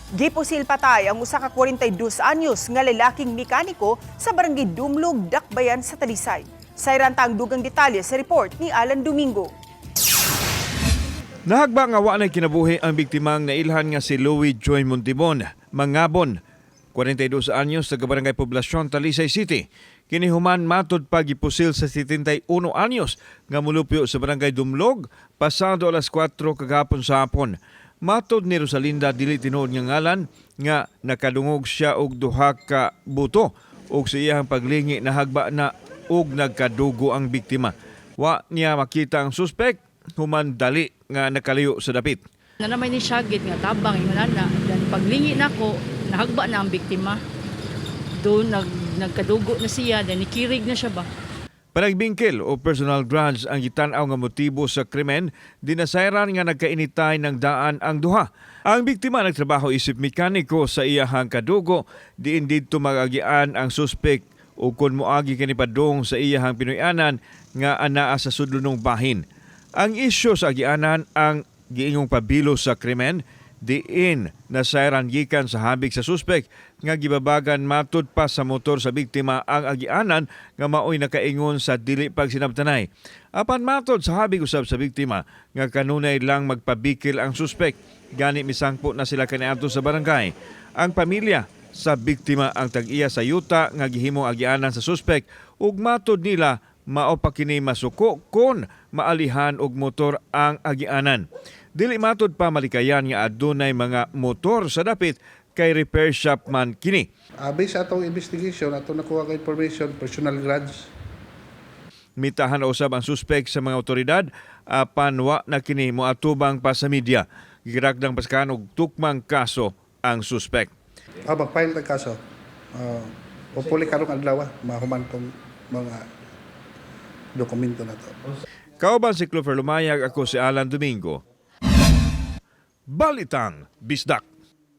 Gipusil patay ang usa ka 42 anyos nga lalaking mekaniko sa Barangay Dumlog, Dakbayan sa Talisay. Sayran ta ang dugang detalye sa report ni Alan Domingo. Nahagba nga wa nay kinabuhi ang biktimang nailhan nga si Louis Joy Montibon, Mangabon, 42 anyos, taga Barangay Poblacion, Talisay City. Kini human matud pa gipusil sa 71 anyos nga mulupyo sa Barangay Dumlog pasado alas 4 kagahapon sa hapon. Matod ni Rosalinda, dili tinuod nga ngalan, nga nakadungog siya og duha ka buto ug sa iyang paglingi nahagba na og nagkadugo ang biktima. Wa niya makita ang suspek human dali nga nakaliyo sa dapit. Na naman ni Shagit nga tabang ingon ana. Dan paglingi nako, nahagba na ang biktima. Doon nagkadugo na siya, dan nikirig na siya ba. Panagbingkil o personal grudge ang gitan-aw nga motibo sa krimen, dinasayran nga nagkainitay ng daan ang duha. Ang biktima nagtrabaho isip mekaniko sa iyahang kadugo, diin didto magagian ang suspek o kon moagi kini padung sa iyahang Pinoyanan nga anaa sa sudlonong bahin. Ang isyu sa agianan ang giingong pabilo sa krimen, diin nasayran gikan sa habig sa suspek nga gibabagan matud pa sa motor sa biktima ang agianan nga maoy nakaingon sa dili pagsinabtanay. Apan matod sa habig usab sa biktima nga kanunay lang magpabikil ang suspek, gani misangpo na sila kaniadto sa barangay. Ang pamilya sa biktima ang tag-iya sa yuta nga gihimong agianan sa suspek ug matod nila mao pa kini masuko kon maalihan og motor ang agianan. Dili matod pa malikayan nga adunay mga motor sa dapit kay repair shop man kini. Based sa atong investigation, atong nakuha ka information, personal grudge. Mitahan usab ang suspek sa mga otoridad apan wa na kini moatubang pa sa media. Girakdang paskan og tukmang kaso ang suspek. Mag-file tag kaso. Hopefully karong adlaw mahuman tong mga dokumento na to. Kauban si Clover Lumayag, ako si Alan Domingo. Balitang Bisdak.